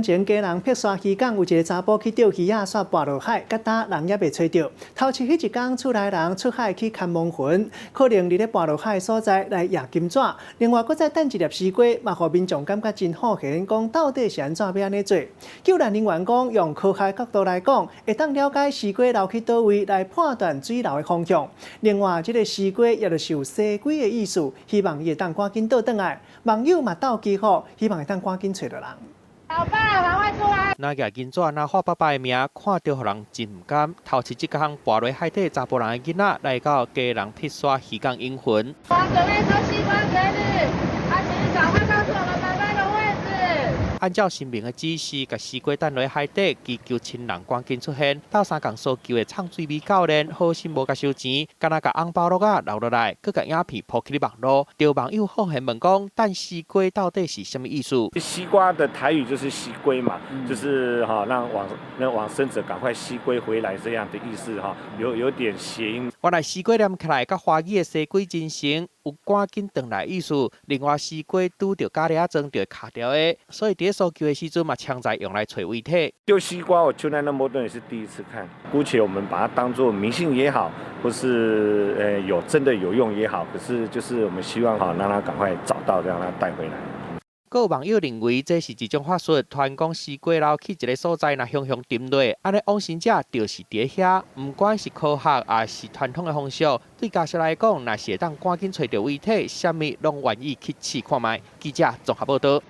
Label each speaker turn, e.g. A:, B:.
A: 前基隆碧沙漁港有一个查埔去釣魚仔，煞跋落海，佮今人猶未揣著。頭七彼一工，厝內人出海去牽亡魂，可能佇咧跋落海所在來掖金紙。另外，閣再擲一粒西瓜，嘛予民眾感覺真好玄，講到底是按怎欲按呢做？救難人員講，用科學角度來講，會當了解西瓜流去佗位來判斷水流的方向。另外，這个西瓜也就是有西歸的意思，希望伊會當趕緊倒轉來。網友嘛鬥祈福，希望會當趕緊揣著人。
B: 老爸，趕快出來！
C: 若舉金紙，若喊爸爸的名，看著予人真毋甘。頭七這工跋落海底查埔人的囡仔，來到基隆碧沙漁港引魂。
B: 我準備顆西瓜給你，啊，請你趕快告訴我們爸爸的位置。
C: 按照神明的指示，共西瓜擲落海底，祈求親人趕緊出現。鬥相共搜救的藏水米教練，好心無共收錢，干焦共紅包橐仔留落來，閣共影片 po 起咧網路。著網友好玄問講，擲西瓜到底是啥物意思？
D: 西瓜的台語就是西歸嘛，就是哈讓往那往生者趕快西歸回來這樣的意思哈，有點諧音。
C: 原來西瓜念起來，佮華語的西歸真成有趕緊轉來意思。另外，西瓜拄著咖喱仔妝就會卡掉的，所以佇咧搜救的時陣嘛，常在用來揣遺體。
D: 丟西瓜，我救難那麼多也是第一次看。姑且我們把它當做迷信也好，或是有真的有用也好，可是就是我們希望哈，讓他趕快找到，讓他帶回來。
C: 閣有網友認為這是一種法術，傳講西瓜流去一个所在，若向向沉落，按呢往生者就是佇遐。毋管是科學抑是傳統的方式，對家屬來講，若是會當趕緊揣著遺體，啥物攏願意去試看覓。記者綜合報導。